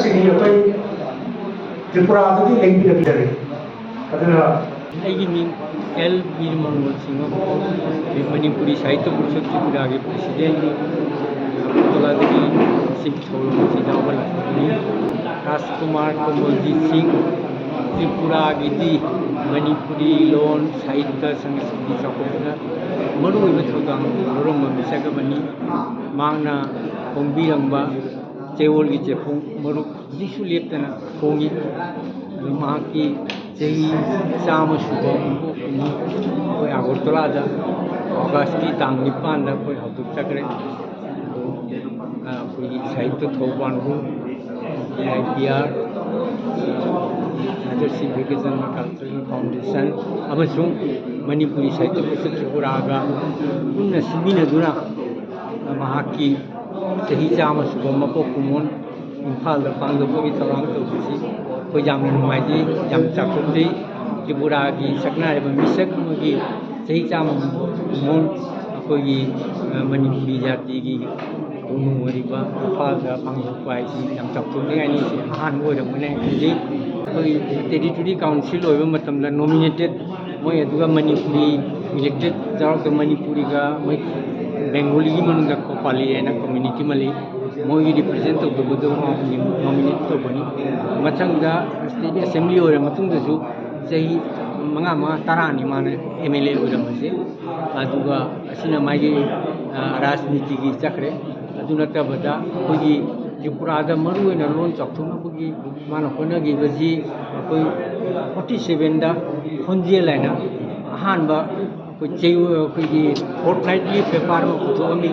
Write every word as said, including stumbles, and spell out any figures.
ꯑꯩꯈꯣꯏ ꯇ꯭ꯔꯤꯄꯨꯔꯥꯗꯒꯤ ꯂꯦꯡꯕꯤꯔꯛꯆꯔꯤ꯫ ꯑꯗꯨꯅ ꯑꯩꯒꯤ ꯃꯤꯡ ꯑꯦꯜ ꯕꯤꯔꯃꯣꯍꯟ ꯁꯤꯡꯍ, ꯃꯅꯤꯄꯨꯔꯤ ꯁꯥꯍꯤꯇ꯭ꯌ ꯄꯔꯤꯁꯠ ꯇ꯭ꯔꯤꯄꯨꯔꯥꯒꯤ ꯄ꯭ꯔꯦꯁꯤꯗꯦꯟꯅꯤ꯫ ꯑꯒꯔꯇꯂꯥꯗꯒꯤ ꯁꯤ ꯊꯧꯔꯝ ꯑꯁꯤꯗ ꯌꯥꯎꯕ ꯂꯥꯛꯆꯕꯅꯤ꯫ ꯔꯥꯖꯀꯨꯃꯥꯔ ꯀꯣꯃꯜꯖꯤꯠ ꯁꯤꯡ, ꯇ꯭ꯔꯤꯄꯨꯔꯥꯒꯤꯗꯤ ꯃꯅꯤꯄꯨꯔꯤ ꯂꯣꯟ, ꯁꯥꯍꯤꯇ꯭ꯌ, ꯁꯪꯁꯀ꯭ꯔꯤꯇꯤ ꯆꯥꯎꯈꯠꯄꯗ ꯃꯔꯨꯑꯣꯏꯕ ꯊꯧꯗꯥꯡ ꯂꯧꯔꯝꯕ ꯃꯤꯁꯛ ꯑꯃꯅꯤ꯫ ꯃꯍꯥꯛꯅ ꯐꯣꯡꯕꯤꯔꯝꯕ ꯆꯌꯣꯜꯒꯤ ꯆꯦꯐꯣꯡ ꯃꯔꯨꯞ ꯍꯧꯖꯤꯛꯁꯨ ꯂꯦꯞꯇꯅ ꯐꯣꯡꯉꯤ꯫ ꯑꯗꯨ ꯃꯍꯥꯛꯀꯤ ꯆꯍꯤ ꯆꯥꯝꯃ ꯁꯨꯕ ꯄꯣꯛꯄꯅꯤ꯫ ꯑꯩꯈꯣꯏ ꯑꯒꯔꯇꯂꯥꯗ ꯑꯣꯒꯁꯀꯤ ꯇꯥꯡ ꯅꯤꯄꯥꯟꯗ ꯑꯩꯈꯣꯏ ꯍꯧꯗꯣꯛꯆꯈ꯭ꯔꯦ꯫ ꯑꯗꯨ, ꯑ, ꯑꯩꯈꯣꯏꯒꯤ ꯁꯥꯍꯤꯇ꯭ꯌ ꯊꯧꯕꯥꯟꯕꯨ, A I P R, Adarshi Vikas cultural foundation ꯑꯃꯁꯨꯡ ꯃꯅꯤꯄꯨꯔꯤ ꯁꯥꯍꯤꯇ꯭ꯌ ꯄꯔꯤꯁꯠ ꯇ꯭ꯔꯤꯄꯨꯔꯥꯒ ꯄꯨꯟꯅ ꯁꯤꯟꯃꯤꯟꯅꯗꯨꯅ ꯃꯍꯥꯛꯀꯤ ꯆꯍꯤ ꯆꯥꯝꯃ ꯁꯨꯕ ꯃꯄꯣꯛ ꯀꯨꯝꯑꯣꯟ ꯏꯝꯐꯥꯜꯗ ꯄꯥꯡꯊꯣꯛꯄꯒꯤ ꯊꯧꯔꯥꯡ ꯇꯧꯕꯁꯤ ꯑꯩꯈꯣꯏ ꯌꯥꯝꯅ ꯅꯨꯡꯉꯥꯏꯖꯩ, ꯌꯥꯝ ꯆꯥꯎꯊꯣꯛꯆꯩ꯫ ꯇ꯭ꯔꯤꯄꯨꯔꯥꯒꯤ ꯁꯛꯅꯥꯏꯔꯕ ꯃꯤꯁꯛ ꯑꯃꯒꯤ ꯆꯍꯤ ꯆꯥꯝꯃ ꯀꯨꯝꯑꯣꯟ ꯑꯩꯈꯣꯏꯒꯤ, ꯑ, ꯃꯅꯤꯄꯨꯔꯤ ꯖꯥꯇꯤꯒꯤ ꯀꯣꯅꯨꯡ ꯑꯣꯏꯔꯤꯕ ꯏꯝꯐꯥꯜꯗ ꯄꯥꯡꯊꯣꯛꯄ ꯍꯥꯏꯁꯤ ꯌꯥꯝ ꯆꯥꯎꯊꯣꯛꯅꯤꯡꯉꯥꯏꯅꯤ꯫ ꯁꯤ ꯑꯍꯥꯟꯕ ꯑꯣꯏꯔꯝꯒꯅꯤ ꯍꯥꯏꯅ ꯈꯟꯖꯩ꯫ ꯑꯩꯈꯣꯏ ꯇꯦꯔꯤꯇꯣꯔꯤ ꯀꯥꯎꯟꯁꯤꯜ ꯑꯣꯏꯕ ꯃꯇꯝꯗ ꯅꯣꯃꯤꯅꯦꯇꯦꯠ ꯃꯣꯏ ꯑꯗꯨꯒ ꯃꯅꯤꯄꯨꯔꯤ ꯏꯂꯦꯛꯇꯦꯠ ꯌꯥꯎꯔꯛꯇ ꯃꯅꯤꯄꯨꯔꯤꯒ ꯃꯣꯏ ꯕꯦꯡꯒꯣꯂꯤꯒꯤ ꯃꯅꯨꯡꯗ ꯀꯣꯄꯥꯂꯤ ꯍꯥꯏꯅ ꯀꯝꯃ꯭ꯌꯨꯅꯤꯇꯤ ꯑꯃ ꯂꯩ꯫ ꯃꯣꯏꯒꯤ ꯔꯤꯄ꯭ꯔꯖꯦꯟ ꯇꯧꯗꯕꯗꯣ ꯅꯣꯃꯤꯅꯦꯠ ꯇꯧꯕꯅꯤ꯫ ꯃꯊꯪꯗ ꯁ꯭ꯇꯦꯠ ꯑꯦꯁꯦꯝꯕ꯭ꯂꯤ ꯑꯣꯏꯔ ꯃꯇꯨꯡꯗꯁꯨ ꯆꯍꯤ ꯃꯉꯥ, ꯃꯉꯥ, ꯇꯔꯥꯅꯤ ꯃꯥꯅ ꯑꯦꯝ ꯑꯦꯜ ꯑꯦ ꯑꯣꯏꯔꯝꯕꯁꯦ꯫ ꯑꯗꯨꯒ ꯑꯁꯤꯅ ꯃꯥꯒꯤ, ꯑ, ꯔꯥꯖꯅꯤꯇꯤꯒꯤ ꯆꯠꯈ꯭ꯔꯦ꯫ ꯑꯗꯨ ꯅꯠꯇꯕꯗ ꯑꯩꯈꯣꯏꯒꯤ ꯇ꯭ꯔꯤꯄꯨꯔꯥꯗ ꯃꯔꯨꯑꯣꯏꯅ ꯂꯣꯟ ꯆꯥꯎꯊꯣꯛꯅꯕꯒꯤ ꯃꯥꯅ ꯍꯣꯠꯅꯈꯤꯕꯁꯤ ꯑꯩꯈꯣꯏ ꯐꯣꯔꯇꯤ ꯁꯚꯦꯟꯗ ꯈꯣꯟꯖꯦꯜ ꯍꯥꯏꯅ ꯑꯍꯥꯟꯕ ꯑꯩꯈꯣꯏ ꯆꯌꯣꯜ, ꯑꯩꯈꯣꯏꯒꯤ ꯐꯣꯔꯠꯅꯥꯏꯠꯂꯤ ꯄꯦꯄꯔ ꯑꯃ ꯄꯨꯊꯣꯛꯑꯝꯃꯤ꯫